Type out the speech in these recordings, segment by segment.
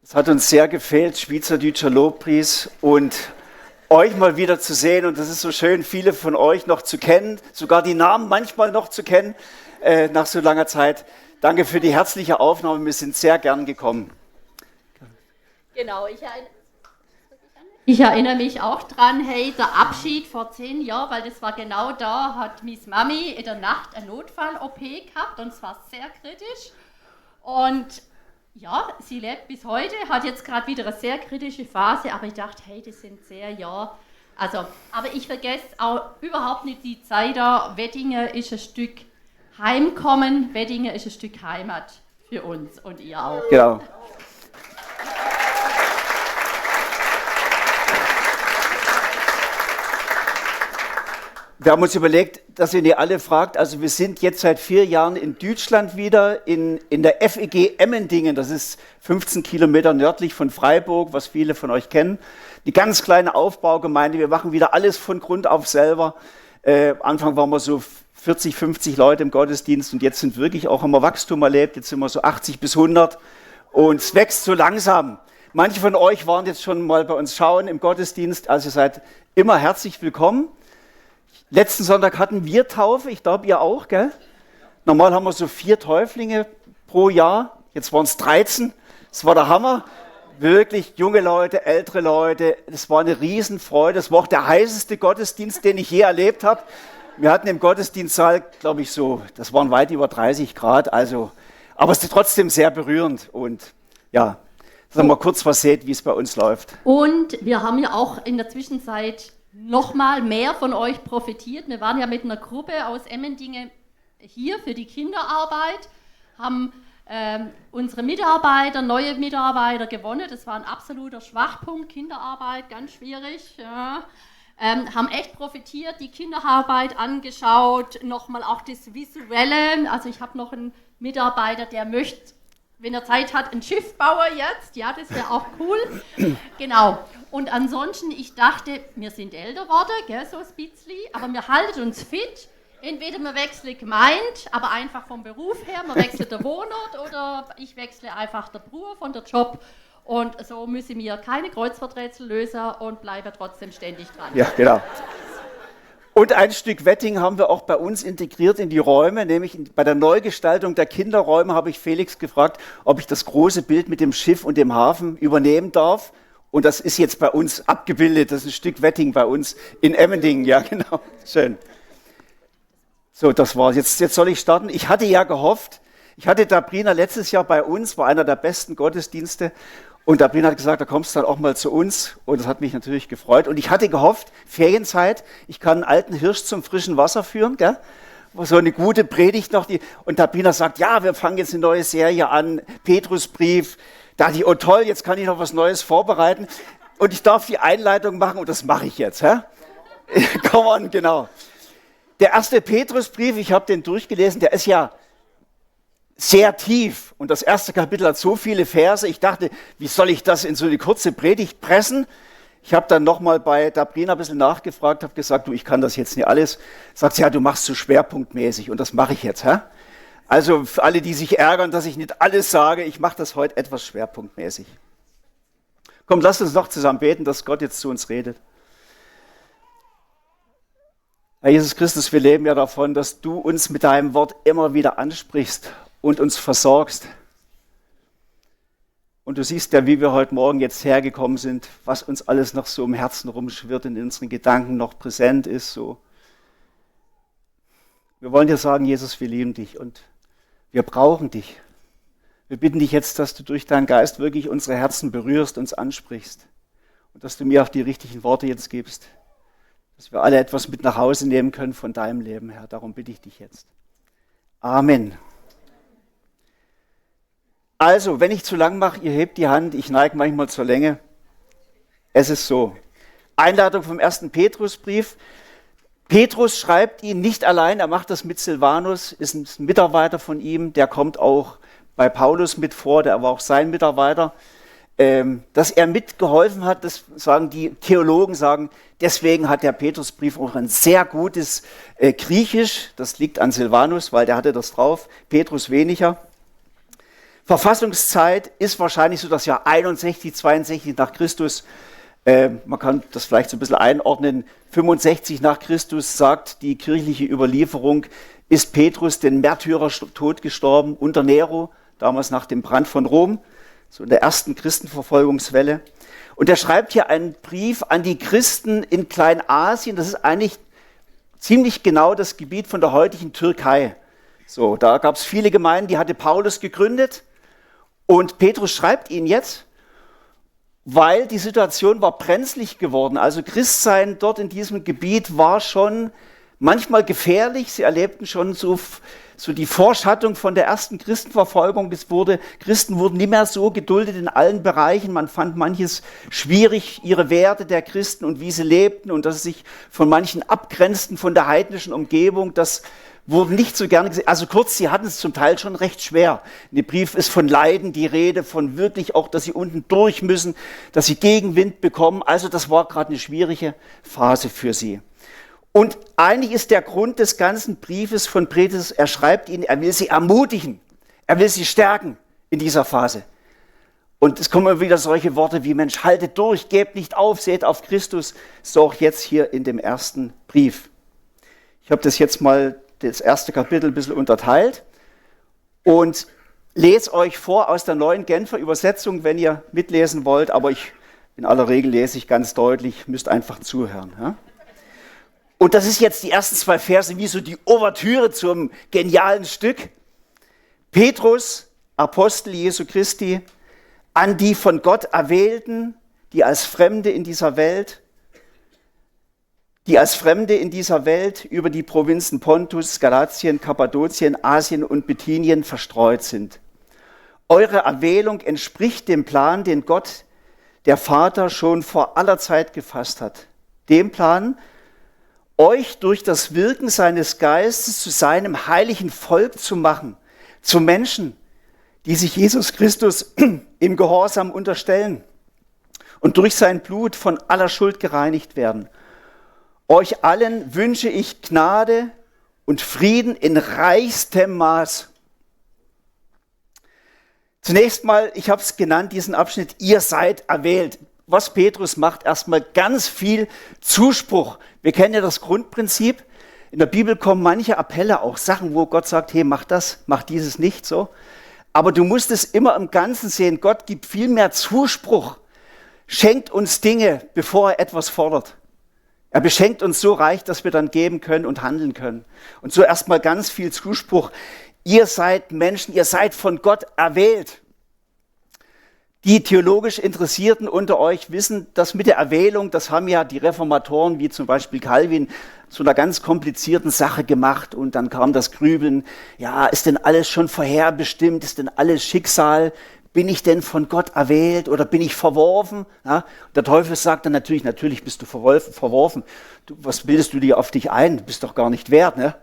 Es hat uns sehr gefehlt, Schweizerdeutscher Lobpreis und euch mal wieder zu sehen. Und das ist so schön, viele von euch noch zu kennen, sogar die Namen manchmal noch zu kennen, nach so langer Zeit. Danke für die herzliche Aufnahme, wir sind sehr gern gekommen. Genau, ich erinnere mich auch dran, hey, der Abschied vor 10 Jahren, weil das war genau da, hat Miss Mami in der Nacht eine Notfall-OP gehabt und es war sehr kritisch. Und ja, sie lebt bis heute, hat jetzt gerade wieder eine sehr kritische Phase, aber ich dachte, hey, das sind 10 Jahre. Also, aber ich vergesse auch überhaupt nicht die Zeit da. Weddingen ist ein Stück Heimkommen, Weddingen ist ein Stück Heimat für uns und ihr auch. Genau. Wir haben uns überlegt, dass ihr nicht alle fragt, also wir sind jetzt seit 4 Jahren in Deutschland wieder, in der FEG Emmendingen, das ist 15 Kilometer nördlich von Freiburg, was viele von euch kennen. Die ganz kleine Aufbaugemeinde, wir machen wieder alles von Grund auf selber. Anfang waren wir so 40, 50 Leute im Gottesdienst und jetzt sind wirklich auch, haben wir Wachstum erlebt, jetzt sind wir so 80 bis 100 und es wächst so langsam. Manche von euch waren jetzt schon mal bei uns schauen im Gottesdienst, also ihr seid immer herzlich willkommen. Letzten Sonntag hatten wir Taufe, ich glaube ihr auch, gell? Normal haben wir so 4 Täuflinge pro Jahr, jetzt waren es 13, das war der Hammer. Wirklich junge Leute, ältere Leute, das war eine Riesenfreude, das war auch der heißeste Gottesdienst, den ich je erlebt habe. Wir hatten im Gottesdienstsaal, glaube ich so, das waren weit über 30 Grad, also, aber es ist trotzdem sehr berührend und ja, dass ihr mal kurz was seht, wie es bei uns läuft. Und wir haben ja auch in der Zwischenzeit nochmal mehr von euch profitiert. Wir waren ja mit einer Gruppe aus Emmendingen hier für die Kinderarbeit, haben unsere Mitarbeiter, neue Mitarbeiter gewonnen. Das war ein absoluter Schwachpunkt, Kinderarbeit, ganz schwierig. Ja. Haben echt profitiert, die Kinderarbeit angeschaut, nochmal auch das Visuelle. Also ich habe noch einen Mitarbeiter, der möchte, wenn er Zeit hat, ein Schiff bauen jetzt. Ja, das wäre auch cool. Genau. Und ansonsten, ich dachte, wir sind älter geworden, gell, so ein bisschen, aber wir halten uns fit. Entweder wir wechseln gemeint, aber einfach vom Beruf her, wir wechseln den Wohnort oder ich wechsle einfach den Beruf und den Job. Und so müssen wir keine Kreuzworträtsel lösen und bleiben trotzdem ständig dran. Ja, genau. Und ein Stück Wedding haben wir auch bei uns integriert in die Räume, nämlich bei der Neugestaltung der Kinderräume habe ich Felix gefragt, ob ich das große Bild mit dem Schiff und dem Hafen übernehmen darf. Und das ist jetzt bei uns abgebildet, das ist ein Stück Wedding bei uns in Emmendingen, ja genau, schön. So, das war's. Jetzt soll ich starten. Ich hatte ja gehofft, ich hatte Dabrina letztes Jahr bei uns, war einer der besten Gottesdienste. Und Dabrina hat gesagt, da kommst du dann auch mal zu uns. Und das hat mich natürlich gefreut. Und ich hatte gehofft, Ferienzeit, ich kann einen alten Hirsch zum frischen Wasser führen, gell? So eine gute Predigt noch. Und Dabrina sagt, ja, wir fangen jetzt eine neue Serie an, Petrusbrief. Da dachte ich, oh toll, jetzt kann ich noch was Neues vorbereiten. Und ich darf die Einleitung machen und das mache ich jetzt. Hä? Come on, genau. Der erste Petrusbrief, ich habe den durchgelesen, der ist ja sehr tief und das erste Kapitel hat so viele Verse. Ich dachte, wie soll ich das in so eine kurze Predigt pressen? Ich habe dann nochmal bei Dabrina ein bisschen nachgefragt, habe gesagt, du, ich kann das jetzt nicht alles. Sagt sie, ja, du machst so schwerpunktmäßig und das mache ich jetzt. Hä? Also für alle, die sich ärgern, dass ich nicht alles sage, ich mache das heute etwas schwerpunktmäßig. Komm, lasst uns noch zusammen beten, dass Gott jetzt zu uns redet. Herr Jesus Christus, wir leben ja davon, dass du uns mit deinem Wort immer wieder ansprichst und uns versorgst. Und du siehst ja, wie wir heute Morgen jetzt hergekommen sind, was uns alles noch so im Herzen rumschwirrt, in unseren Gedanken noch präsent ist. So. Wir wollen dir sagen, Jesus, wir lieben dich und wir brauchen dich. Wir bitten dich jetzt, dass du durch deinen Geist wirklich unsere Herzen berührst, uns ansprichst und dass du mir auch die richtigen Worte jetzt gibst. Dass wir alle etwas mit nach Hause nehmen können von deinem Leben, Herr. Darum bitte ich dich jetzt. Amen. Also, wenn ich zu lang mache, ihr hebt die Hand, ich neige manchmal zur Länge. Es ist so. Einladung vom 1. Petrusbrief. Petrus schreibt ihn nicht allein, er macht das mit Silvanus, ist ein Mitarbeiter von ihm, der kommt auch bei Paulus mit vor, der war auch sein Mitarbeiter. Dass er mitgeholfen hat, das sagen die Theologen, sagen, deswegen hat der Petrusbrief auch ein sehr gutes Griechisch, das liegt an Silvanus, weil der hatte das drauf, Petrus weniger. Verfassungszeit ist wahrscheinlich so das Jahr 61, 62 nach Christus. Man kann das vielleicht so ein bisschen einordnen. 65 nach Christus sagt die kirchliche Überlieferung, ist Petrus den Märtyrertod gestorben unter Nero, damals nach dem Brand von Rom, so in der ersten Christenverfolgungswelle. Und er schreibt hier einen Brief an die Christen in Kleinasien. Das ist eigentlich ziemlich genau das Gebiet von der heutigen Türkei. So, da gab es viele Gemeinden, die hatte Paulus gegründet. Und Petrus schreibt ihnen jetzt, weil die Situation war brenzlig geworden. Also Christsein dort in diesem Gebiet war schon manchmal gefährlich. Sie erlebten schon so die Vorschattung von der ersten Christenverfolgung. Christen wurden nicht mehr so geduldet in allen Bereichen. Man fand manches schwierig, ihre Werte der Christen und wie sie lebten und dass sie sich von manchen abgrenzten von der heidnischen Umgebung. Das wurde nicht so gerne gesehen. Also kurz, sie hatten es zum Teil schon recht schwer. In dem Brief ist von Leiden die Rede, von wirklich auch, dass sie unten durch müssen, dass sie Gegenwind bekommen. Also das war gerade eine schwierige Phase für sie. Und eigentlich ist der Grund des ganzen Briefes von Petrus, er schreibt ihnen, er will sie ermutigen, er will sie stärken in dieser Phase. Und es kommen immer wieder solche Worte wie, Mensch, haltet durch, gebt nicht auf, seht auf Christus, so auch jetzt hier in dem ersten Brief. Ich habe das jetzt mal das erste Kapitel ein bisschen unterteilt und lese euch vor aus der neuen Genfer Übersetzung, wenn ihr mitlesen wollt, aber in aller Regel lese ich ganz deutlich, müsst einfach zuhören. Ja? Und das ist jetzt die ersten 2 Verse, wie so die Ouvertüre zum genialen Stück. Petrus, Apostel Jesu Christi, an die von Gott Erwählten, die als Fremde in dieser Welt über die Provinzen Pontus, Galatien, Kappadokien, Asien und Bithynien verstreut sind. Eure Erwählung entspricht dem Plan, den Gott, der Vater, schon vor aller Zeit gefasst hat. Dem Plan, euch durch das Wirken seines Geistes zu seinem heiligen Volk zu machen, zu Menschen, die sich Jesus Christus im Gehorsam unterstellen und durch sein Blut von aller Schuld gereinigt werden. Euch allen wünsche ich Gnade und Frieden in reichstem Maß. Zunächst mal, ich habe es genannt, diesen Abschnitt, ihr seid erwählt. Was Petrus macht, erstmal ganz viel Zuspruch. Wir kennen ja das Grundprinzip. In der Bibel kommen manche Appelle, auch Sachen, wo Gott sagt, hey, mach das, mach dieses nicht so. Aber du musst es immer im Ganzen sehen. Gott gibt viel mehr Zuspruch, schenkt uns Dinge, bevor er etwas fordert. Er beschenkt uns so reich, dass wir dann geben können und handeln können. Und so erstmal ganz viel Zuspruch. Ihr seid Menschen, ihr seid von Gott erwählt. Die theologisch Interessierten unter euch wissen, dass mit der Erwählung, das haben ja die Reformatoren, wie zum Beispiel Calvin, zu einer ganz komplizierten Sache gemacht. Und dann kam das Grübeln, ja, ist denn alles schon vorherbestimmt, ist denn alles Schicksal? Bin ich denn von Gott erwählt oder bin ich verworfen? Ja, der Teufel sagt dann natürlich bist du verworfen. Was bildest du dir auf dich ein? Du bist doch gar nicht wert. Ne?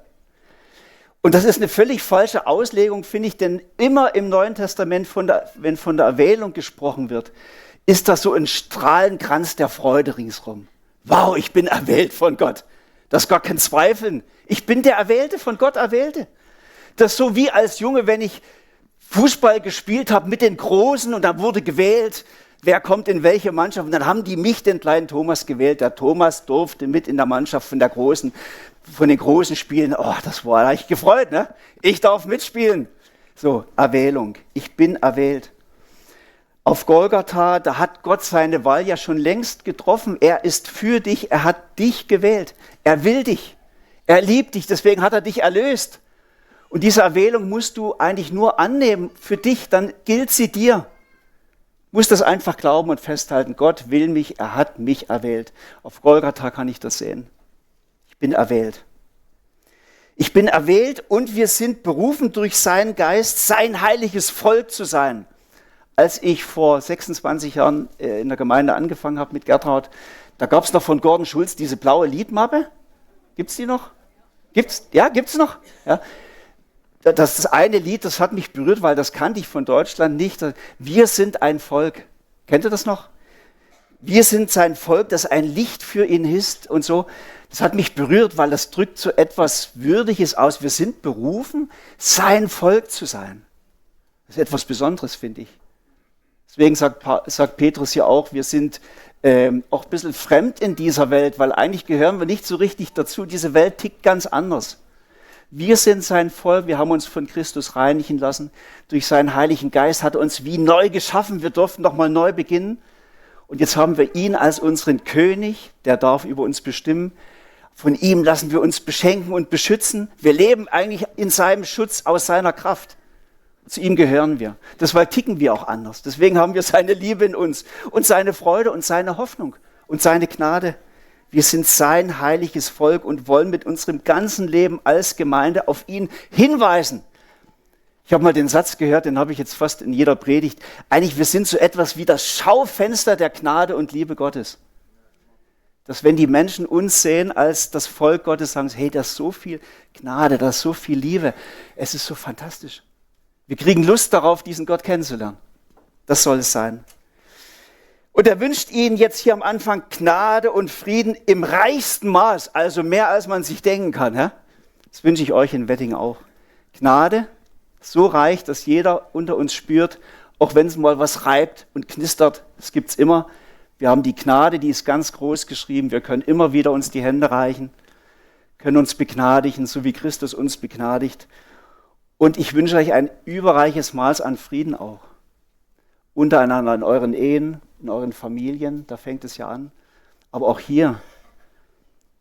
Und das ist eine völlig falsche Auslegung, finde ich, denn immer im Neuen Testament, wenn von der Erwählung gesprochen wird, ist das so ein Strahlenkranz der Freude ringsrum. Wow, ich bin erwählt von Gott. Das ist gar kein Zweifeln. Ich bin der Erwählte, von Gott Erwählte. Das ist so wie als Junge, wenn ich Fußball gespielt habe mit den Großen und da wurde gewählt, wer kommt in welche Mannschaft. Und dann haben die mich, den kleinen Thomas, gewählt. Der Thomas durfte mit in der Mannschaft von den Großen spielen. Oh, da habe ich gefreut, ne? Ich darf mitspielen. So, Erwählung. Ich bin erwählt. Auf Golgatha, da hat Gott seine Wahl ja schon längst getroffen. Er ist für dich, er hat dich gewählt. Er will dich. Er liebt dich, deswegen hat er dich erlöst. Und diese Erwählung musst du eigentlich nur annehmen für dich, dann gilt sie dir. Du musst das einfach glauben und festhalten. Gott will mich, er hat mich erwählt. Auf Golgatha kann ich das sehen. Ich bin erwählt. Ich bin erwählt und wir sind berufen durch seinen Geist, sein heiliges Volk zu sein. Als ich vor 26 Jahren in der Gemeinde angefangen habe mit Gertraud, da gab es noch von Gordon Schulz diese blaue Liedmappe. Gibt es die noch? Gibt's? Ja, gibt es noch? Ja. Das eine Lied, das hat mich berührt, weil das kannte ich von Deutschland nicht. Wir sind ein Volk. Kennt ihr das noch? Wir sind sein Volk, das ein Licht für ihn ist und so. Das hat mich berührt, weil das drückt so etwas Würdiges aus. Wir sind berufen, sein Volk zu sein. Das ist etwas Besonderes, finde ich. Deswegen sagt Petrus ja auch, wir sind auch ein bisschen fremd in dieser Welt, weil eigentlich gehören wir nicht so richtig dazu. Diese Welt tickt ganz anders. Wir sind sein Volk, wir haben uns von Christus reinigen lassen. Durch seinen Heiligen Geist hat er uns wie neu geschaffen. Wir durften nochmal neu beginnen. Und jetzt haben wir ihn als unseren König, der darf über uns bestimmen. Von ihm lassen wir uns beschenken und beschützen. Wir leben eigentlich in seinem Schutz aus seiner Kraft. Zu ihm gehören wir. Deshalb ticken wir auch anders. Deswegen haben wir seine Liebe in uns und seine Freude und seine Hoffnung und seine Gnade. Wir sind sein heiliges Volk und wollen mit unserem ganzen Leben als Gemeinde auf ihn hinweisen. Ich habe mal den Satz gehört, den habe ich jetzt fast in jeder Predigt. Eigentlich, wir sind so etwas wie das Schaufenster der Gnade und Liebe Gottes. Dass wenn die Menschen uns sehen als das Volk Gottes, sagen sie, hey, da ist so viel Gnade, da ist so viel Liebe. Es ist so fantastisch. Wir kriegen Lust darauf, diesen Gott kennenzulernen. Das soll es sein. Und er wünscht ihnen jetzt hier am Anfang Gnade und Frieden im reichsten Maß, also mehr als man sich denken kann. Das wünsche ich euch in Wedding auch. Gnade, so reich, dass jeder unter uns spürt, auch wenn es mal was reibt und knistert, das gibt es immer. Wir haben die Gnade, die ist ganz groß geschrieben. Wir können immer wieder uns die Hände reichen, können uns begnadigen, so wie Christus uns begnadigt. Und ich wünsche euch ein überreiches Maß an Frieden auch. Untereinander in euren Ehen, in euren Familien, da fängt es ja an. Aber auch hier,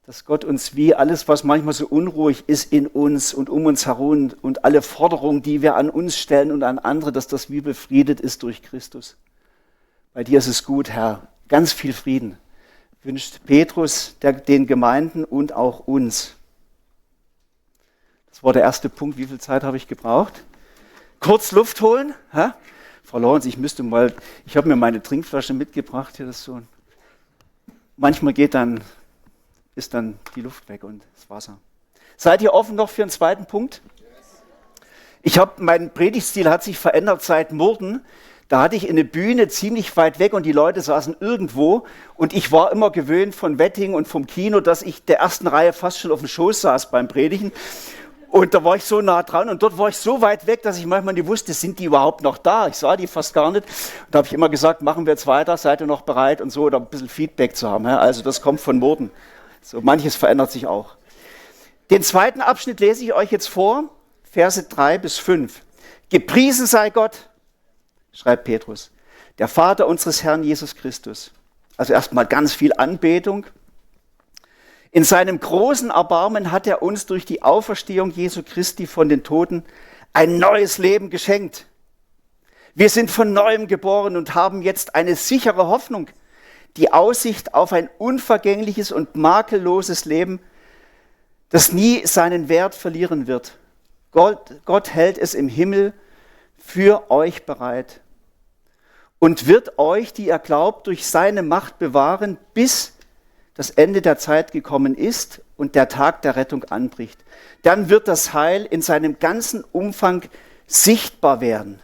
dass Gott uns wie alles, was manchmal so unruhig ist in uns und um uns herum und alle Forderungen, die wir an uns stellen und an andere, dass das wie befriedet ist durch Christus. Bei dir ist es gut, Herr. Ganz viel Frieden wünscht Petrus den Gemeinden und auch uns. Das war der erste Punkt. Wie viel Zeit habe ich gebraucht? Kurz Luft holen. Frau Lorenz, ich habe mir meine Trinkflasche mitgebracht. Hier, das so. Manchmal ist dann die Luft weg und das Wasser. Seid ihr offen noch für einen zweiten Punkt? Mein Predigtstil hat sich verändert seit Murten. Da hatte ich eine Bühne ziemlich weit weg und die Leute saßen irgendwo. Und ich war immer gewöhnt von Wedding und vom Kino, dass ich der ersten Reihe fast schon auf dem Schoß saß beim Predigen. Und da war ich so nah dran und dort war ich so weit weg, dass ich manchmal nicht wusste, sind die überhaupt noch da? Ich sah die fast gar nicht. Und da habe ich immer gesagt, machen wir jetzt weiter, seid ihr noch bereit und so, oder ein bisschen Feedback zu haben. Also das kommt von Murten. So, manches verändert sich auch. Den zweiten Abschnitt lese ich euch jetzt vor, Verse 3 bis 5. Gepriesen sei Gott, schreibt Petrus, der Vater unseres Herrn Jesus Christus. Also erstmal ganz viel Anbetung. In seinem großen Erbarmen hat er uns durch die Auferstehung Jesu Christi von den Toten ein neues Leben geschenkt. Wir sind von Neuem geboren und haben jetzt eine sichere Hoffnung, die Aussicht auf ein unvergängliches und makelloses Leben, das nie seinen Wert verlieren wird. Gott hält es im Himmel für euch bereit und wird euch, die ihr glaubt, durch seine Macht bewahren, bis das Ende der Zeit gekommen ist und der Tag der Rettung anbricht. Dann wird das Heil in seinem ganzen Umfang sichtbar werden.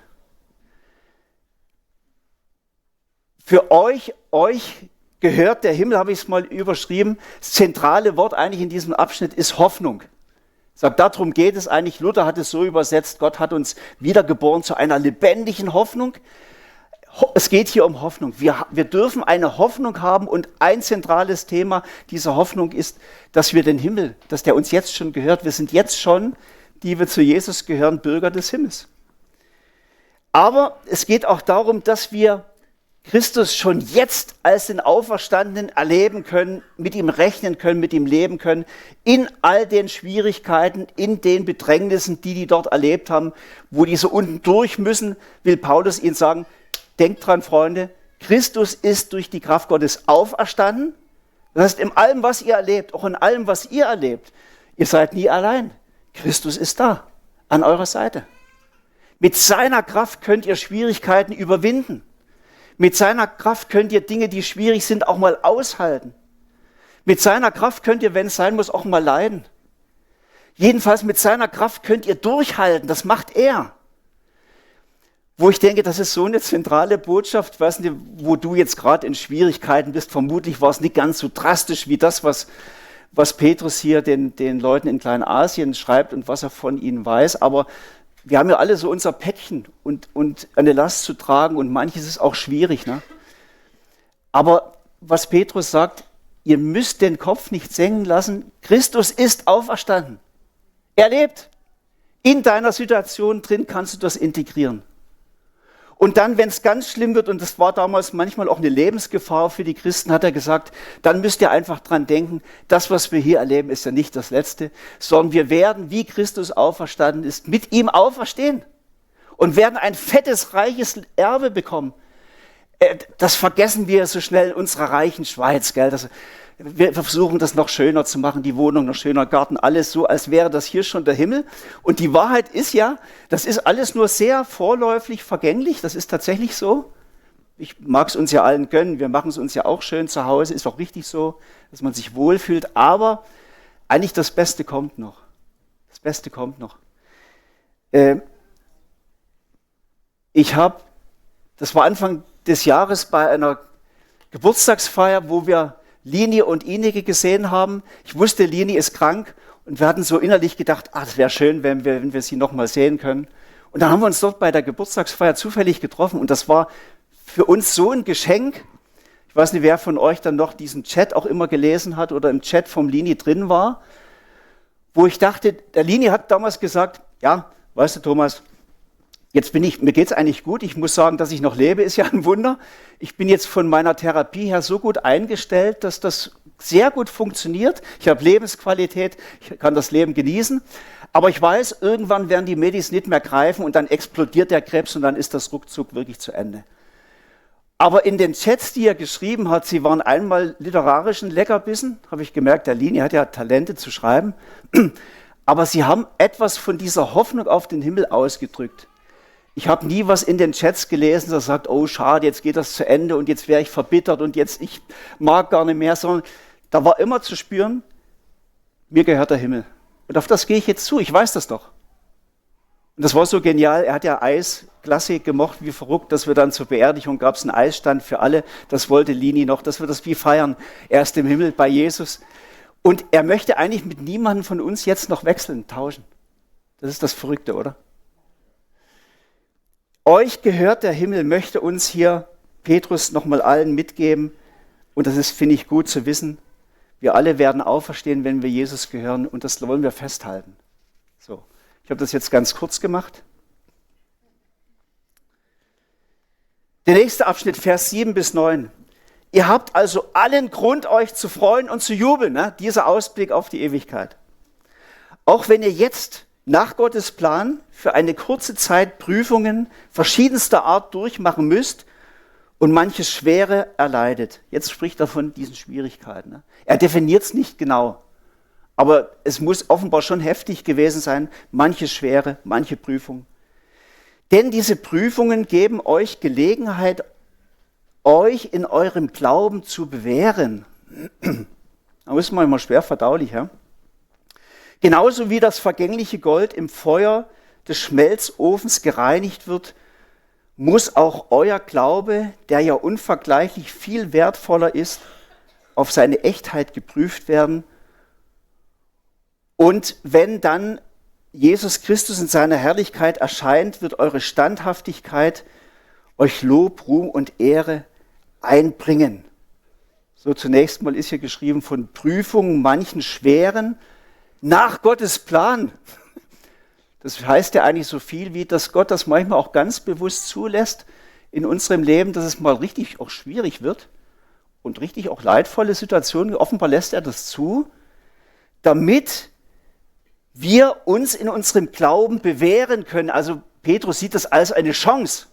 Für euch gehört der Himmel, habe ich es mal überschrieben. Das zentrale Wort eigentlich in diesem Abschnitt ist Hoffnung. Darum geht es eigentlich. Luther hat es so übersetzt, Gott hat uns wiedergeboren zu einer lebendigen Hoffnung. Es geht hier um Hoffnung. Wir dürfen eine Hoffnung haben und ein zentrales Thema dieser Hoffnung ist, dass wir den Himmel, dass der uns jetzt schon gehört. Wir sind jetzt schon, die wir zu Jesus gehören, Bürger des Himmels. Aber es geht auch darum, dass wir Christus schon jetzt als den Auferstandenen erleben können, mit ihm rechnen können, mit ihm leben können, in all den Schwierigkeiten, in den Bedrängnissen, die dort erlebt haben, wo die so unten durch müssen, will Paulus ihnen sagen, denkt dran, Freunde, Christus ist durch die Kraft Gottes auferstanden. Das heißt, in allem, was ihr erlebt, auch in allem, was ihr erlebt, ihr seid nie allein. Christus ist da, an eurer Seite. Mit seiner Kraft könnt ihr Schwierigkeiten überwinden. Mit seiner Kraft könnt ihr Dinge, die schwierig sind, auch mal aushalten. Mit seiner Kraft könnt ihr, wenn es sein muss, auch mal leiden. Jedenfalls mit seiner Kraft könnt ihr durchhalten, das macht er. Wo ich denke, das ist so eine zentrale Botschaft, ich weiß nicht, wo du jetzt gerade in Schwierigkeiten bist, vermutlich war es nicht ganz so drastisch wie das, was Petrus hier den Leuten in Kleinasien schreibt und was er von ihnen weiß, aber wir haben ja alle so unser Päckchen und eine Last zu tragen und manches ist auch schwierig. Ne? Aber was Petrus sagt, ihr müsst den Kopf nicht senken lassen. Christus ist auferstanden. Er lebt. In deiner Situation drin kannst du das integrieren. Und dann, wenn es ganz schlimm wird, und das war damals manchmal auch eine Lebensgefahr für die Christen, hat er gesagt, dann müsst ihr einfach dran denken, das, was wir hier erleben, ist ja nicht das Letzte, sondern wir werden, wie Christus auferstanden ist, mit ihm auferstehen und werden ein fettes, reiches Erbe bekommen. Das vergessen wir so schnell in unserer reichen Schweiz, gell? Wir versuchen das noch schöner zu machen, die Wohnung noch schöner, Garten, alles so, als wäre das hier schon der Himmel. Und die Wahrheit ist ja, das ist alles nur sehr vorläufig vergänglich, das ist tatsächlich so. Ich mag es uns ja allen gönnen, wir machen es uns ja auch schön zu Hause, ist auch richtig so, dass man sich wohlfühlt, aber eigentlich das Beste kommt noch. Das Beste kommt noch. Das war Anfang des Jahres bei einer Geburtstagsfeier, wo wir Lini und Ineke gesehen haben. Ich wusste, Lini ist krank und wir hatten so innerlich gedacht, es wäre schön, wenn wir sie noch mal sehen können. Und dann haben wir uns dort bei der Geburtstagsfeier zufällig getroffen und das war für uns so ein Geschenk. Ich weiß nicht, wer von euch dann noch diesen Chat auch immer gelesen hat oder im Chat vom Lini drin war, wo ich dachte, der Lini hat damals gesagt, ja, weißt du Thomas, mir geht's eigentlich gut. Ich muss sagen, dass ich noch lebe, ist ja ein Wunder. Ich bin jetzt von meiner Therapie her so gut eingestellt, dass das sehr gut funktioniert. Ich habe Lebensqualität, ich kann das Leben genießen. Aber ich weiß, irgendwann werden die Medis nicht mehr greifen und dann explodiert der Krebs und dann ist das ruckzuck wirklich zu Ende. Aber in den Chats, die er geschrieben hat, sie waren einmal literarischen Leckerbissen, habe ich gemerkt, der Lini hat ja Talente zu schreiben, aber sie haben etwas von dieser Hoffnung auf den Himmel ausgedrückt. Ich habe nie was in den Chats gelesen, das sagt, oh schade, jetzt geht das zu Ende und jetzt wäre ich verbittert und jetzt ich mag gar nicht mehr, sondern da war immer zu spüren, mir gehört der Himmel. Und auf das gehe ich jetzt zu, ich weiß das doch. Und das war so genial, er hat ja Eis, Klassik gemocht, wie verrückt, dass wir dann zur Beerdigung gab es einen Eisstand für alle, das wollte Lini noch, dass wir das wie feiern, er ist im Himmel bei Jesus. Und er möchte eigentlich mit niemandem von uns jetzt noch wechseln, tauschen. Das ist das Verrückte, oder? Euch gehört der Himmel, möchte uns hier Petrus nochmal allen mitgeben. Und das ist, finde ich, gut zu wissen. Wir alle werden auferstehen, wenn wir Jesus gehören. Und das wollen wir festhalten. So, ich habe das jetzt ganz kurz gemacht. Der nächste Abschnitt, Vers 7 bis 9. Ihr habt also allen Grund, euch zu freuen und zu jubeln. Ne? Dieser Ausblick auf die Ewigkeit. Auch wenn ihr jetzt nach Gottes Plan für eine kurze Zeit Prüfungen verschiedenster Art durchmachen müsst und manches Schwere erleidet. Jetzt spricht er von diesen Schwierigkeiten. Ne? Er definiert es nicht genau, aber es muss offenbar schon heftig gewesen sein, manche Schwere, manche Prüfung. Denn diese Prüfungen geben euch Gelegenheit, euch in eurem Glauben zu bewähren. Da ist man immer schwer verdaulich, ja? Genauso wie das vergängliche Gold im Feuer des Schmelzofens gereinigt wird, muss auch euer Glaube, der ja unvergleichlich viel wertvoller ist, auf seine Echtheit geprüft werden. Und wenn dann Jesus Christus in seiner Herrlichkeit erscheint, wird eure Standhaftigkeit euch Lob, Ruhm und Ehre einbringen. So zunächst mal ist hier geschrieben von Prüfungen, manchen schweren, nach Gottes Plan. Das heißt ja eigentlich so viel wie, dass Gott das manchmal auch ganz bewusst zulässt in unserem Leben, dass es mal richtig auch schwierig wird und richtig auch leidvolle Situationen. Offenbar lässt er das zu, damit wir uns in unserem Glauben bewähren können. Also Petrus sieht das als eine Chance.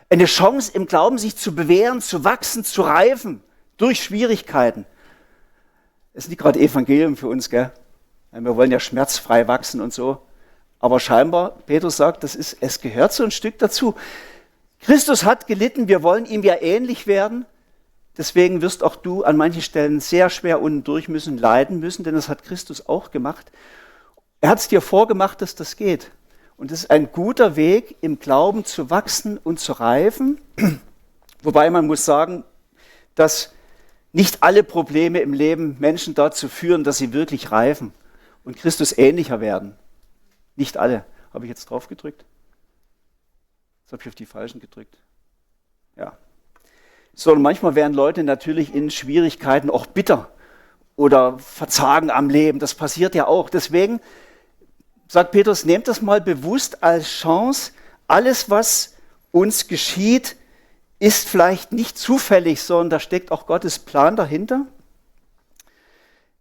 Eine Chance im Glauben, sich zu bewähren, zu wachsen, zu reifen durch Schwierigkeiten. Das ist nicht gerade Evangelium für uns, gell? Wir wollen ja schmerzfrei wachsen und so. Aber scheinbar, Petrus sagt, es gehört so ein Stück dazu. Christus hat gelitten, wir wollen ihm ja ähnlich werden. Deswegen wirst auch du an manchen Stellen sehr schwer unten durch müssen, leiden müssen, denn das hat Christus auch gemacht. Er hat es dir vorgemacht, dass das geht. Und es ist ein guter Weg, im Glauben zu wachsen und zu reifen. Wobei man muss sagen, dass nicht alle Probleme im Leben Menschen dazu führen, dass sie wirklich reifen und Christus ähnlicher werden. Nicht alle. Habe ich jetzt drauf gedrückt? Jetzt habe ich auf die falschen gedrückt. Ja. So, und manchmal werden Leute natürlich in Schwierigkeiten auch bitter oder verzagen am Leben. Das passiert ja auch. Deswegen sagt Petrus, nehmt das mal bewusst als Chance. Alles, was uns geschieht, ist vielleicht nicht zufällig, sondern da steckt auch Gottes Plan dahinter.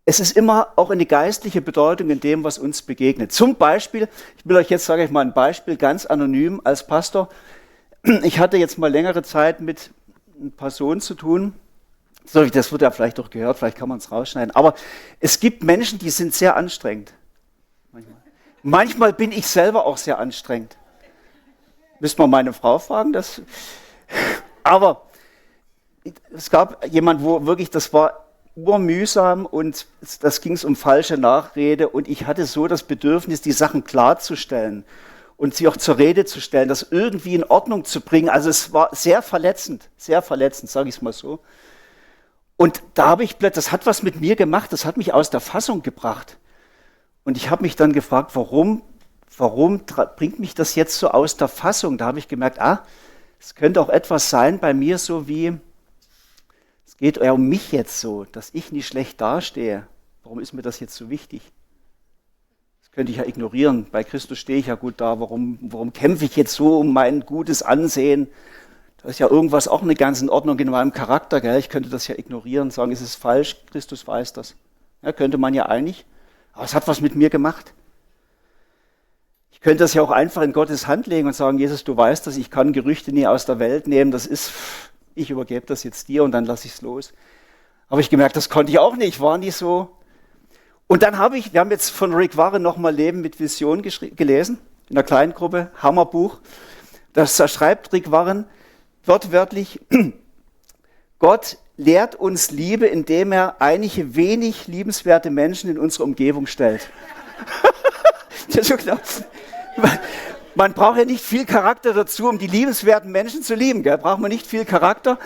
Es ist immer auch eine geistliche Bedeutung in dem, was uns begegnet. Zum Beispiel, ich will euch jetzt, sage ich mal, ein Beispiel, ganz anonym als Pastor. Ich hatte jetzt mal längere Zeit mit ein paar Personen zu tun. So, das wird ja vielleicht auch gehört, vielleicht kann man es rausschneiden. Aber es gibt Menschen, die sind sehr anstrengend. Manchmal bin ich selber auch sehr anstrengend. Müsste man meine Frau fragen. Aber es gab jemanden, wo wirklich, das war urmühsam und das ging es um falsche Nachrede. Und ich hatte so das Bedürfnis, die Sachen klarzustellen und sie auch zur Rede zu stellen, das irgendwie in Ordnung zu bringen. Also es war sehr verletzend, sage ich es mal so. Und da habe ich plötzlich, das hat was mit mir gemacht, das hat mich aus der Fassung gebracht. Und ich habe mich dann gefragt, warum bringt mich das jetzt so aus der Fassung? Da habe ich gemerkt, es könnte auch etwas sein bei mir so wie, es geht eher um mich jetzt so, dass ich nicht schlecht dastehe. Warum ist mir das jetzt so wichtig? Das könnte ich ja ignorieren. Bei Christus stehe ich ja gut da. Warum kämpfe ich jetzt so um mein gutes Ansehen? Da ist ja irgendwas auch nicht ganz in Ordnung in meinem Charakter. Gell? Ich könnte das ja ignorieren, sagen, es ist falsch, Christus weiß das. Ja, könnte man ja eigentlich. Aber es hat was mit mir gemacht. Ich könnte das ja auch einfach in Gottes Hand legen und sagen, Jesus, du weißt das, ich kann Gerüchte nie aus der Welt nehmen, ich übergebe das jetzt dir und dann lasse ich es los. Aber ich gemerkt, das konnte ich auch nicht, war nicht so. Und dann wir haben jetzt von Rick Warren nochmal Leben mit Vision gelesen, in der kleinen Gruppe, Hammerbuch. Da schreibt Rick Warren wortwörtlich, Gott lehrt uns Liebe, indem er einige wenig liebenswerte Menschen in unsere Umgebung stellt. Das ist so klar. Man braucht ja nicht viel Charakter dazu, um die liebenswerten Menschen zu lieben. Gell? Braucht man nicht viel Charakter.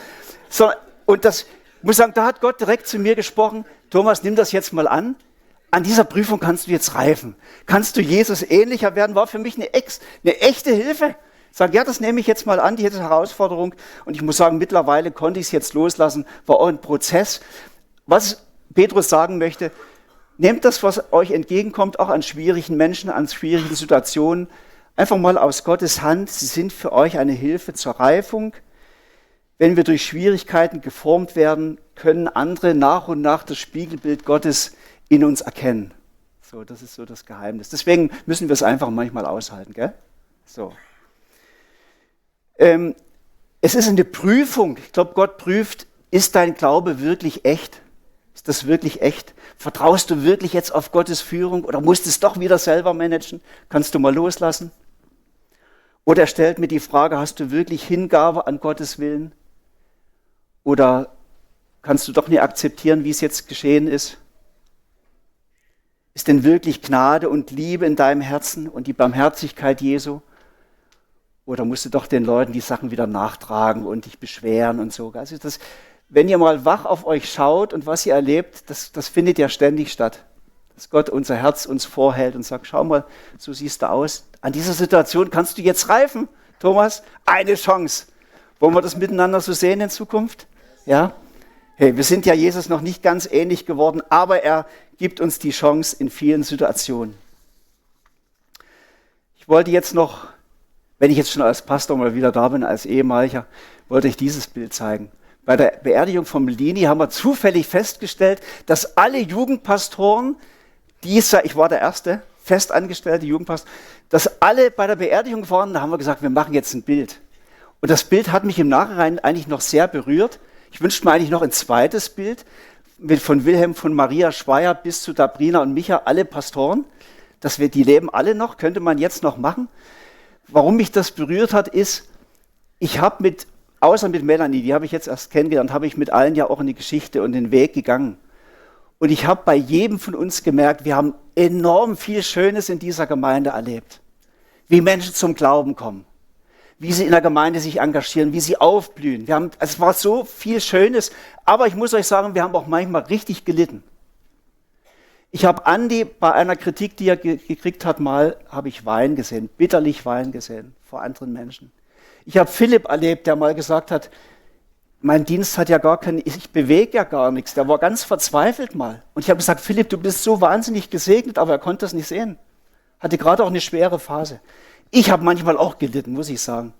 Und das, ich muss sagen, da hat Gott direkt zu mir gesprochen, Thomas, nimm das jetzt mal an. An dieser Prüfung kannst du jetzt reifen. Kannst du Jesus ähnlicher werden? War für mich eine echte Hilfe. Ich sage, ja, das nehme ich jetzt mal an, diese Herausforderung. Und ich muss sagen, mittlerweile konnte ich es jetzt loslassen. War auch ein Prozess. Was Petrus sagen möchte, nehmt das, was euch entgegenkommt, auch an schwierigen Menschen, an schwierigen Situationen, einfach mal aus Gottes Hand. Sie sind für euch eine Hilfe zur Reifung. Wenn wir durch Schwierigkeiten geformt werden, können andere nach und nach das Spiegelbild Gottes in uns erkennen. So, das ist so das Geheimnis. Deswegen müssen wir es einfach manchmal aushalten, gell? So. Es ist eine Prüfung. Ich glaube, Gott prüft, ist dein Glaube wirklich echt? Ist das wirklich echt? Vertraust du wirklich jetzt auf Gottes Führung oder musst du es doch wieder selber managen? Kannst du mal loslassen? Oder er stellt mir die Frage, hast du wirklich Hingabe an Gottes Willen? Oder kannst du doch nicht akzeptieren, wie es jetzt geschehen ist? Ist denn wirklich Gnade und Liebe in deinem Herzen und die Barmherzigkeit Jesu? Oder musst du doch den Leuten die Sachen wieder nachtragen und dich beschweren und so? Also wenn ihr mal wach auf euch schaut und was ihr erlebt, das findet ja ständig statt. Dass Gott unser Herz uns vorhält und sagt, schau mal, so siehst du aus. An dieser Situation kannst du jetzt reifen, Thomas. Eine Chance. Wollen wir das miteinander so sehen in Zukunft? Ja? Hey, wir sind ja Jesus noch nicht ganz ähnlich geworden, aber er gibt uns die Chance in vielen Situationen. Ich wollte jetzt noch, wenn ich jetzt schon als Pastor mal wieder da bin, als Ehemaliger, wollte ich dieses Bild zeigen. Bei der Beerdigung von Melini haben wir zufällig festgestellt, dass alle Jugendpastoren, ich war der erste festangestellte Jugendpastor, dass alle bei der Beerdigung waren, da haben wir gesagt, wir machen jetzt ein Bild. Und das Bild hat mich im Nachhinein eigentlich noch sehr berührt. Ich wünschte mir eigentlich noch ein zweites Bild, von Wilhelm, von Maria Schweier bis zu Dabrina und Micha, alle Pastoren. Die leben alle noch, könnte man jetzt noch machen. Warum mich das berührt hat, ist, ich habe außer mit Melanie, die habe ich jetzt erst kennengelernt, habe ich mit allen ja auch in die Geschichte und den Weg gegangen. Und ich habe bei jedem von uns gemerkt, wir haben enorm viel Schönes in dieser Gemeinde erlebt. Wie Menschen zum Glauben kommen, wie sie in der Gemeinde sich engagieren, wie sie aufblühen. Es war so viel Schönes, aber ich muss euch sagen, wir haben auch manchmal richtig gelitten. Ich habe Andi bei einer Kritik, die er gekriegt hat, habe ich Wein gesehen, bitterlich Wein gesehen vor anderen Menschen. Ich habe Philipp erlebt, der mal gesagt hat, mein Dienst hat ja gar keinen, ich bewege ja gar nichts. Der war ganz verzweifelt mal. Und ich habe gesagt, Philipp, du bist so wahnsinnig gesegnet, aber er konnte das nicht sehen. Hatte gerade auch eine schwere Phase. Ich habe manchmal auch gelitten, muss ich sagen.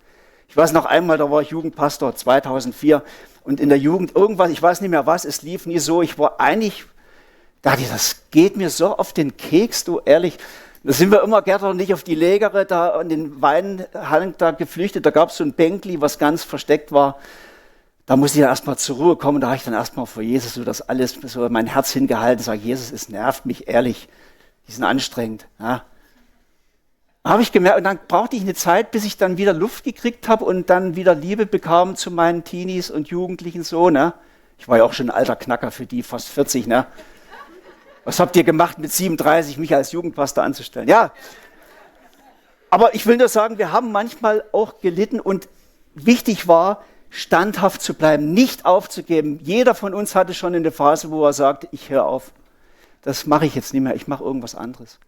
Ich weiß noch einmal, da war ich Jugendpastor, 2004. Und in der Jugend irgendwas, ich weiß nicht mehr was, es lief nie so. Ich war eigentlich, dachte ich, das geht mir so auf den Keks, du ehrlich. Da sind wir immer Gerd und ich auf die Lägere da an den Weinhallen da geflüchtet. Da gab es so ein Bänkli, was ganz versteckt war. Da musste ich dann erstmal zur Ruhe kommen. Da habe ich dann erstmal vor Jesus so das alles, so mein Herz hingehalten. Sage, Jesus, es nervt mich ehrlich. Die sind anstrengend. Ja. Habe ich gemerkt, und dann brauchte ich eine Zeit, bis ich dann wieder Luft gekriegt habe und dann wieder Liebe bekam zu meinen Teenies und Jugendlichen so. Ne? Ich war ja auch schon ein alter Knacker für die, fast 40. Ne? Was habt ihr gemacht mit 37, mich als Jugendpastor anzustellen? Ja, aber ich will nur sagen, wir haben manchmal auch gelitten und wichtig war, standhaft zu bleiben, nicht aufzugeben. Jeder von uns hatte schon eine Phase, wo er sagte, ich höre auf. Das mache ich jetzt nicht mehr, ich mache irgendwas anderes.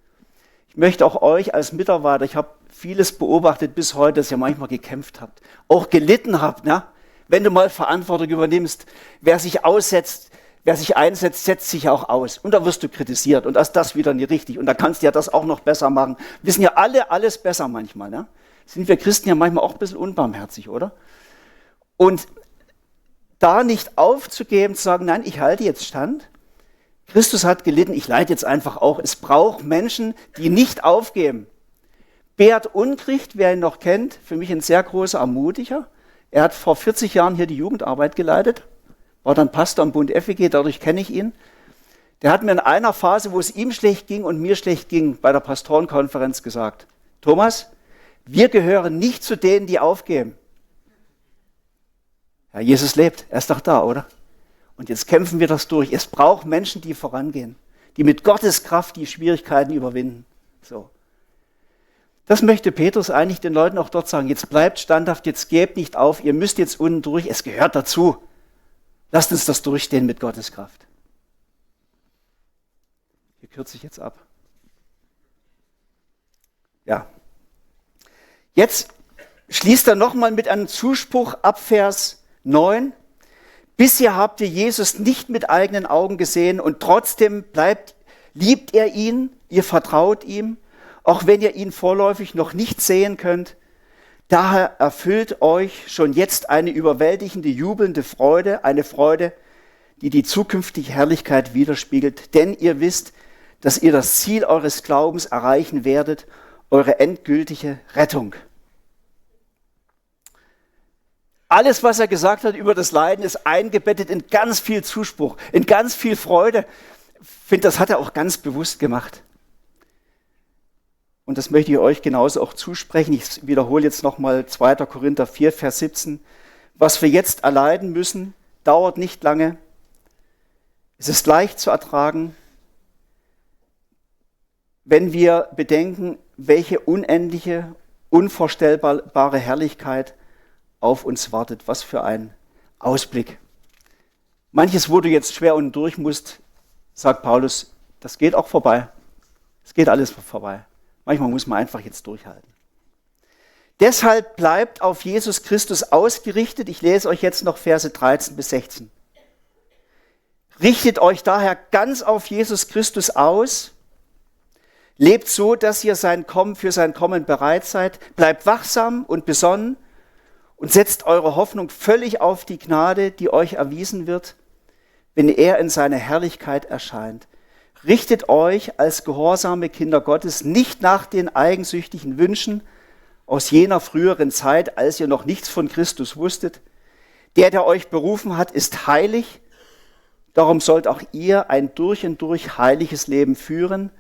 Ich möchte auch euch als Mitarbeiter, ich habe vieles beobachtet bis heute, dass ihr manchmal gekämpft habt, auch gelitten habt. Ne? Wenn du mal Verantwortung übernimmst, wer sich aussetzt, wer sich einsetzt, setzt sich auch aus. Und da wirst du kritisiert und das wieder nicht richtig. Und da kannst du ja das auch noch besser machen. Wir wissen ja alle alles besser manchmal. Ne? Sind wir Christen ja manchmal auch ein bisschen unbarmherzig, oder? Und da nicht aufzugeben, zu sagen, nein, ich halte jetzt stand. Christus hat gelitten, ich leide jetzt einfach auch. Es braucht Menschen, die nicht aufgeben. Beat Unkricht, wer ihn noch kennt, für mich ein sehr großer Ermutiger. Er hat vor 40 Jahren hier die Jugendarbeit geleitet, war dann Pastor am Bund FEG, dadurch kenne ich ihn. Der hat mir in einer Phase, wo es ihm schlecht ging und mir schlecht ging, bei der Pastorenkonferenz gesagt, Thomas, wir gehören nicht zu denen, die aufgeben. Ja, Jesus lebt, er ist doch da, oder? Und jetzt kämpfen wir das durch. Es braucht Menschen, die vorangehen, die mit Gottes Kraft die Schwierigkeiten überwinden. So. Das möchte Petrus eigentlich den Leuten auch dort sagen. Jetzt bleibt standhaft, jetzt gebt nicht auf, ihr müsst jetzt unten durch, es gehört dazu. Lasst uns das durchstehen mit Gottes Kraft. Hier kürze ich jetzt ab. Ja. Jetzt schließt er nochmal mit einem Zuspruch ab Vers 9. Bisher habt ihr Jesus nicht mit eigenen Augen gesehen und trotzdem liebt ihr ihn, ihr vertraut ihm, auch wenn ihr ihn vorläufig noch nicht sehen könnt. Daher erfüllt euch schon jetzt eine überwältigende, jubelnde Freude, eine Freude, die die zukünftige Herrlichkeit widerspiegelt. Denn ihr wisst, dass ihr das Ziel eures Glaubens erreichen werdet, eure endgültige Rettung. Alles, was er gesagt hat über das Leiden, ist eingebettet in ganz viel Zuspruch, in ganz viel Freude. Ich finde, das hat er auch ganz bewusst gemacht. Und das möchte ich euch genauso auch zusprechen. Ich wiederhole jetzt nochmal 2. Korinther 4, Vers 17. Was wir jetzt erleiden müssen, dauert nicht lange. Es ist leicht zu ertragen, wenn wir bedenken, welche unendliche, unvorstellbare Herrlichkeit auf uns wartet. Was für ein Ausblick. Manches, wo du jetzt schwer unten durch musst, sagt Paulus, das geht auch vorbei. Es geht alles vorbei. Manchmal muss man einfach jetzt durchhalten. Deshalb bleibt auf Jesus Christus ausgerichtet. Ich lese euch jetzt noch Verse 13 bis 16. Richtet euch daher ganz auf Jesus Christus aus. Lebt so, dass ihr für sein Kommen bereit seid. Bleibt wachsam und besonnen und setzt eure Hoffnung völlig auf die Gnade, die euch erwiesen wird, wenn er in seiner Herrlichkeit erscheint. Richtet euch als gehorsame Kinder Gottes nicht nach den eigensüchtigen Wünschen aus jener früheren Zeit, als ihr noch nichts von Christus wusstet. Der euch berufen hat, ist heilig. Darum sollt auch ihr ein durch und durch heiliges Leben führen.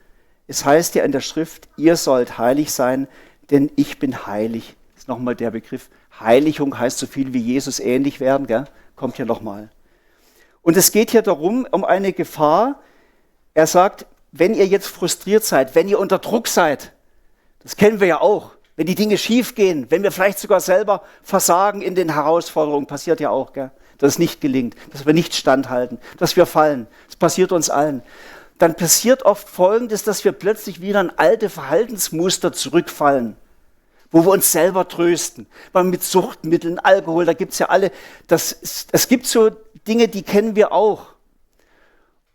Es heißt ja in der Schrift, ihr sollt heilig sein, denn ich bin heilig. Das ist nochmal der Begriff. Heiligung heißt so viel wie Jesus ähnlich werden, gell? Kommt hier nochmal. Und es geht hier darum, um eine Gefahr. Er sagt, wenn ihr jetzt frustriert seid, wenn ihr unter Druck seid, das kennen wir ja auch, wenn die Dinge schief gehen, wenn wir vielleicht sogar selber versagen in den Herausforderungen, passiert ja auch, gell? Dass es nicht gelingt, dass wir nicht standhalten, dass wir fallen. Das passiert uns allen. dann passiert oft Folgendes, dass wir plötzlich wieder in alte Verhaltensmuster zurückfallen, wo wir uns selber trösten. Weil mit Suchtmitteln, Alkohol, da gibt es ja alle, es gibt so Dinge, die kennen wir auch.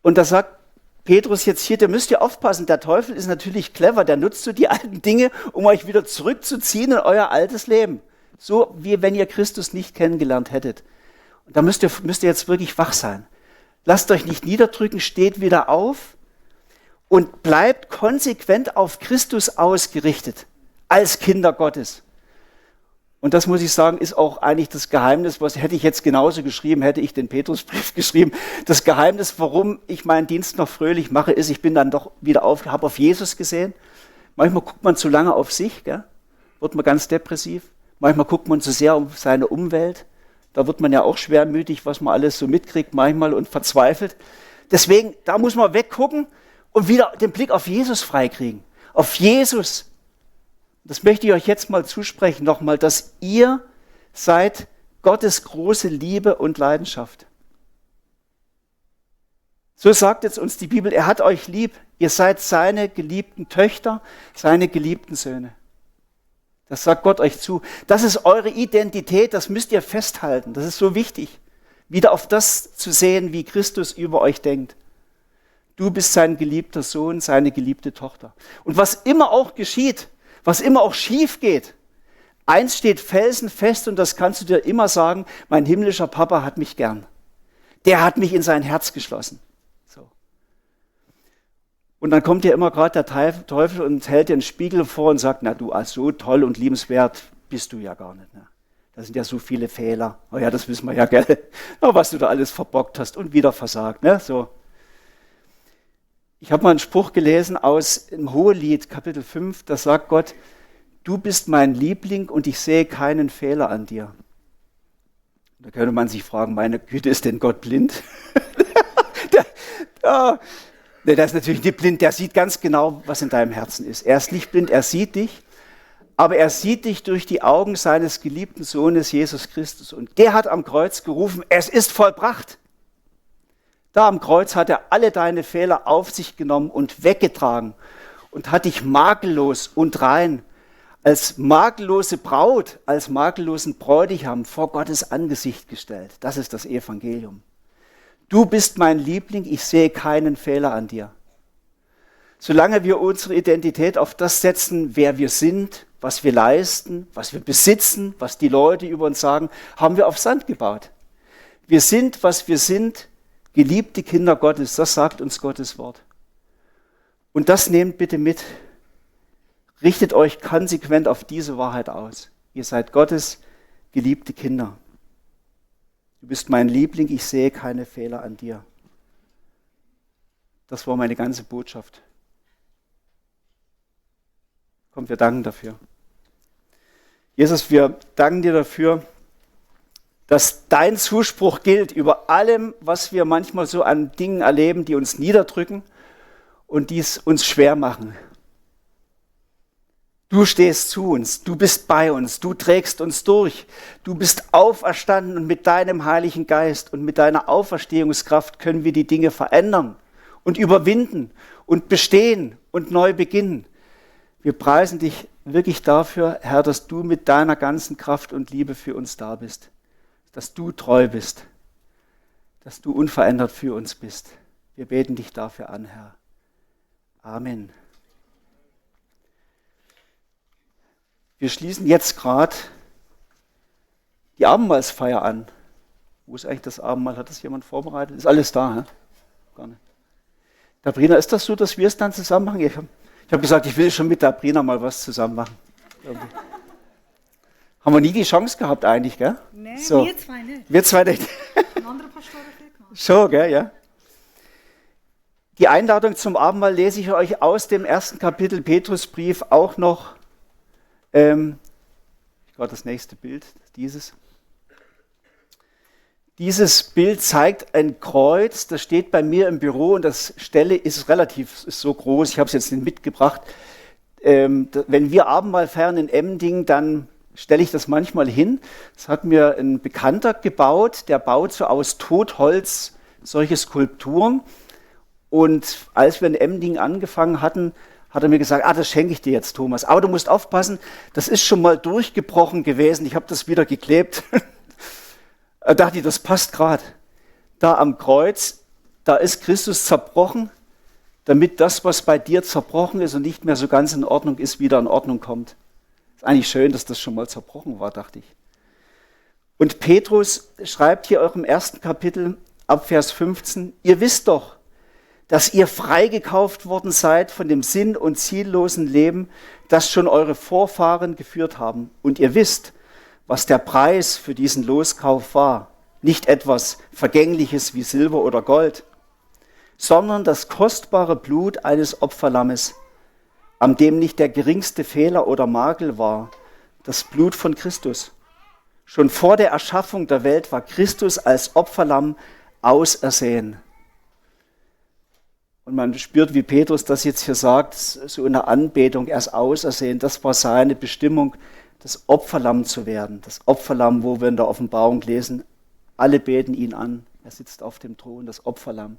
Und da sagt Petrus jetzt hier, da müsst ihr aufpassen, der Teufel ist natürlich clever, der nutzt so die alten Dinge, um euch wieder zurückzuziehen in euer altes Leben. So wie wenn ihr Christus nicht kennengelernt hättet. Und da müsst ihr jetzt wirklich wach sein. Lasst euch nicht niederdrücken, steht wieder auf und bleibt konsequent auf Christus ausgerichtet, als Kinder Gottes. Und das muss ich sagen, ist auch eigentlich das Geheimnis, was hätte ich jetzt genauso geschrieben, hätte ich den Petrusbrief geschrieben. Das Geheimnis, warum ich meinen Dienst noch fröhlich mache, ist, ich bin dann doch wieder habe auf Jesus gesehen. Manchmal guckt man zu lange auf sich, gell? Wird man ganz depressiv. Manchmal guckt man zu sehr auf seine Umwelt. Da wird man ja auch schwermütig, was man alles so mitkriegt manchmal und verzweifelt. Deswegen, da muss man weggucken und wieder den Blick auf Jesus freikriegen. Auf Jesus. Das möchte ich euch jetzt mal zusprechen nochmal, dass ihr seid Gottes große Liebe und Leidenschaft. So sagt jetzt uns die Bibel, er hat euch lieb. Ihr seid seine geliebten Töchter, seine geliebten Söhne. Das sagt Gott euch zu. Das ist eure Identität, das müsst ihr festhalten. Das ist so wichtig, wieder auf das zu sehen, wie Christus über euch denkt. Du bist sein geliebter Sohn, seine geliebte Tochter. Und was immer auch geschieht, was immer auch schief geht, eins steht felsenfest und das kannst du dir immer sagen, mein himmlischer Papa hat mich gern. Der hat mich in sein Herz geschlossen. So. Und dann kommt dir immer gerade der Teufel und hält dir einen Spiegel vor und sagt, na du, so toll und liebenswert bist du ja gar nicht. Ne? Da sind ja so viele Fehler. Oh ja, das wissen wir ja, gell? Na, was du da alles verbockt hast und wieder versagt. Ne? So. Ich habe mal einen Spruch gelesen aus dem Hohelied, Kapitel 5, da sagt Gott, du bist mein Liebling und ich sehe keinen Fehler an dir. Da könnte man sich fragen, meine Güte, ist denn Gott blind? Der ist natürlich nicht blind, der sieht ganz genau, was in deinem Herzen ist. Er ist nicht blind, er sieht dich, aber er sieht dich durch die Augen seines geliebten Sohnes Jesus Christus. Und der hat am Kreuz gerufen, es ist vollbracht. Da am Kreuz hat er alle deine Fehler auf sich genommen und weggetragen und hat dich makellos und rein als makellose Braut, als makellosen Bräutigam vor Gottes Angesicht gestellt. Das ist das Evangelium. Du bist mein Liebling, ich sehe keinen Fehler an dir. Solange wir unsere Identität auf das setzen, wer wir sind, was wir leisten, was wir besitzen, was die Leute über uns sagen, haben wir auf Sand gebaut. Wir sind, was wir sind, geliebte Kinder Gottes, das sagt uns Gottes Wort. Und das nehmt bitte mit. Richtet euch konsequent auf diese Wahrheit aus. Ihr seid Gottes geliebte Kinder. Du bist mein Liebling, ich sehe keine Fehler an dir. Das war meine ganze Botschaft. Komm, wir danken dafür. Jesus, wir danken dir dafür, dass dein Zuspruch gilt über allem, was wir manchmal so an Dingen erleben, die uns niederdrücken und die es uns schwer machen. Du stehst zu uns, du bist bei uns, du trägst uns durch, du bist auferstanden und mit deinem Heiligen Geist und mit deiner Auferstehungskraft können wir die Dinge verändern und überwinden und bestehen und neu beginnen. Wir preisen dich wirklich dafür, Herr, dass du mit deiner ganzen Kraft und Liebe für uns da bist. Dass du treu bist, dass du unverändert für uns bist. Wir beten dich dafür an, Herr. Amen. Wir schließen jetzt gerade die Abendmahlsfeier an. Wo ist eigentlich das Abendmahl? Hat das jemand vorbereitet? Ist alles da, hä? Gar nicht. Sabrina, ist das so, dass wir es dann zusammen machen? Ich hab gesagt, ich will schon mit Sabrina mal was zusammen machen. Irgendwie. Haben wir nie die Chance gehabt eigentlich, gell? Nein, so. Wir zwei nicht. Wir zwei nicht. Ein anderer Pastor hat das gemacht. So, gell, ja. Die Einladung zum Abendmahl lese ich euch aus dem 1. Kapitel Petrusbrief auch noch. Gerade das nächste Bild, dieses. Dieses Bild zeigt ein Kreuz, das steht bei mir im Büro und das Stelle ist so groß, ich habe es jetzt nicht mitgebracht. Wenn wir Abendmahl feiern in Emmendingen, dann stelle ich das manchmal hin. Das hat mir ein Bekannter gebaut, der baut so aus Totholz solche Skulpturen. Und als wir in Emding angefangen hatten, hat er mir gesagt, das schenke ich dir jetzt, Thomas. Aber du musst aufpassen, das ist schon mal durchgebrochen gewesen. Ich habe das wieder geklebt. Da dachte ich, das passt gerade. Da am Kreuz, da ist Christus zerbrochen, damit das, was bei dir zerbrochen ist und nicht mehr so ganz in Ordnung ist, wieder in Ordnung kommt. Ist eigentlich schön, dass das schon mal zerbrochen war, dachte ich. Und Petrus schreibt hier auch im 1. Kapitel ab Vers 15, ihr wisst doch, dass ihr freigekauft worden seid von dem sinn- und ziellosen Leben, das schon eure Vorfahren geführt haben. Und ihr wisst, was der Preis für diesen Loskauf war. Nicht etwas Vergängliches wie Silber oder Gold, sondern das kostbare Blut eines Opferlammes, an dem nicht der geringste Fehler oder Makel war, das Blut von Christus. Schon vor der Erschaffung der Welt war Christus als Opferlamm ausersehen. Und man spürt, wie Petrus das jetzt hier sagt, so in der Anbetung, er ist ausersehen. Das war seine Bestimmung, das Opferlamm zu werden. Das Opferlamm, wo wir in der Offenbarung lesen, alle beten ihn an. Er sitzt auf dem Thron, das Opferlamm,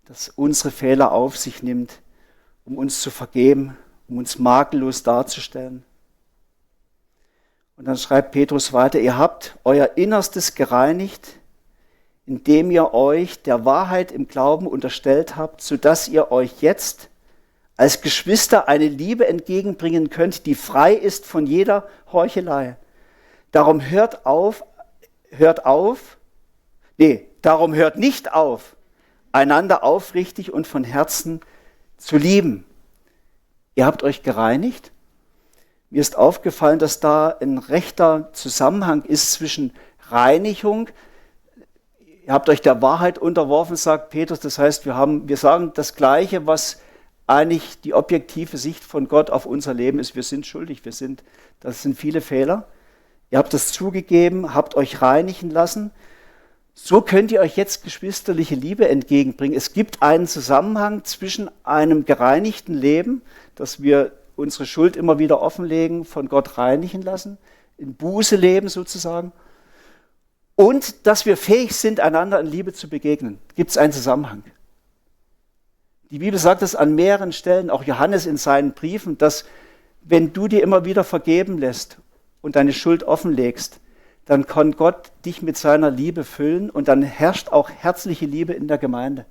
das unsere Fehler auf sich nimmt, um uns zu vergeben, um uns makellos darzustellen. Und dann schreibt Petrus weiter, ihr habt euer Innerstes gereinigt, indem ihr euch der Wahrheit im Glauben unterstellt habt, sodass ihr euch jetzt als Geschwister eine Liebe entgegenbringen könnt, die frei ist von jeder Heuchelei. Darum hört nicht auf, einander aufrichtig und von Herzen zu lieben. Ihr habt euch gereinigt. Mir ist aufgefallen, dass da ein rechter Zusammenhang ist zwischen Reinigung. Ihr habt euch der Wahrheit unterworfen, sagt Petrus. Das heißt, wir sagen das Gleiche, was eigentlich die objektive Sicht von Gott auf unser Leben ist. Wir sind schuldig, das sind viele Fehler. Ihr habt das zugegeben, habt euch reinigen lassen. So könnt ihr euch jetzt geschwisterliche Liebe entgegenbringen. Es gibt einen Zusammenhang zwischen einem gereinigten Leben, dass wir unsere Schuld immer wieder offenlegen, von Gott reinigen lassen, in Buße leben sozusagen, und dass wir fähig sind, einander in Liebe zu begegnen. Gibt es einen Zusammenhang? Die Bibel sagt es an mehreren Stellen, auch Johannes in seinen Briefen, dass wenn du dir immer wieder vergeben lässt und deine Schuld offenlegst, dann kann Gott dich mit seiner Liebe füllen und dann herrscht auch herzliche Liebe in der Gemeinde.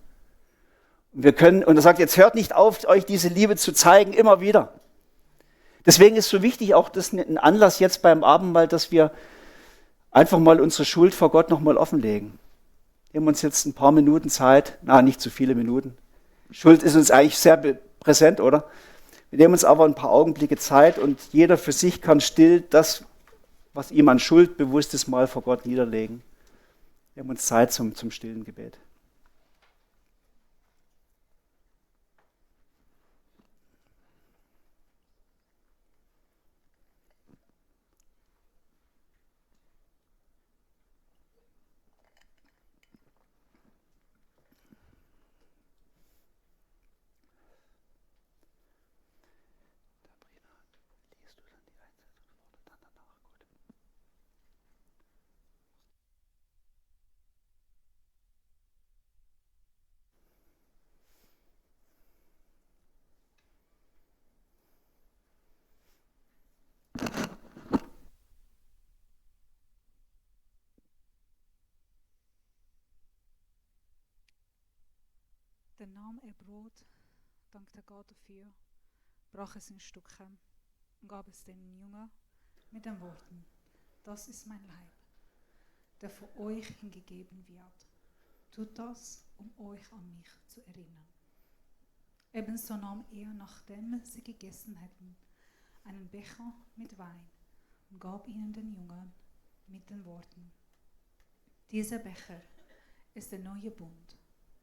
Und er sagt, jetzt hört nicht auf, euch diese Liebe zu zeigen, immer wieder. Deswegen ist so wichtig auch das ein Anlass jetzt beim Abendmahl, dass wir einfach mal unsere Schuld vor Gott nochmal offenlegen. Wir haben uns jetzt ein paar Minuten Zeit, nicht zu viele Minuten. Schuld ist uns eigentlich sehr präsent, oder? Wir nehmen uns aber ein paar Augenblicke Zeit und jeder für sich kann still das, was ihm an Schuld bewusst ist, mal vor Gott niederlegen. Wir haben uns Zeit zum stillen Gebet. Dann nahm er Brot, dankte Gott dafür, brach es in Stücke und gab es den Jüngern mit den Worten: Das ist mein Leib, der für euch hingegeben wird. Tut das, um euch an mich zu erinnern. Ebenso nahm er, nachdem sie gegessen hatten, einen Becher mit Wein und gab ihnen den Jüngern mit den Worten: Dieser Becher ist der neue Bund,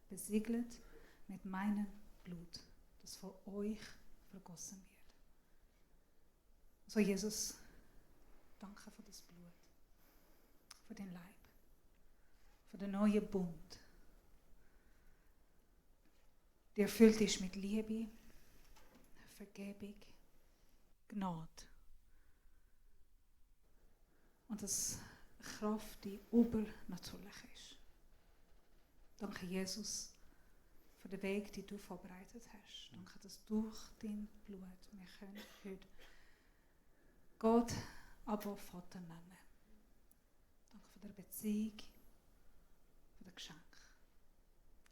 besiegelt mit meinem Blut, das für euch vergossen wird. So, Jesus, danke für das Blut, für den Leib, für den neuen Bund. Der erfüllt ist mit Liebe, Vergebung, Gnade. Und das Kraft, die übernatürlich ist. Danke, Jesus, für den Weg, den du vorbereitet hast. Danke, dass durch dein Blut wir können heute Gott aber Vater nennen. Danke für die Beziehung, für das Geschenk.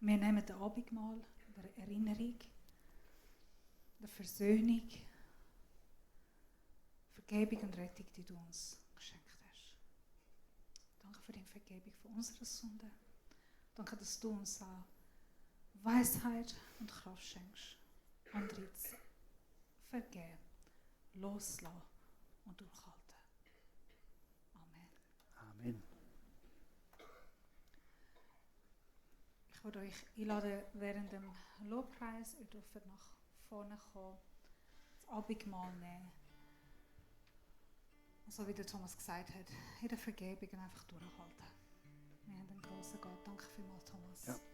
Wir nehmen den Abendmahl, der Erinnerung, der Versöhnung, Vergebung und Rettung, die du uns geschenkt hast. Danke für die Vergebung für unsere Sünden. Danke, dass du uns auch Weisheit und Kraft schenkst, andere zu vergeben, loslassen und durchhalten. Amen. Amen. Ich würde euch einladen, während dem Lobpreis, ihr dürft nach vorne kommen, das Abendmahl nehmen. So wie der Thomas gesagt hat, in der Vergebung einfach durchhalten. Wir haben einen grossen Gott. Danke vielmals, Thomas. Ja.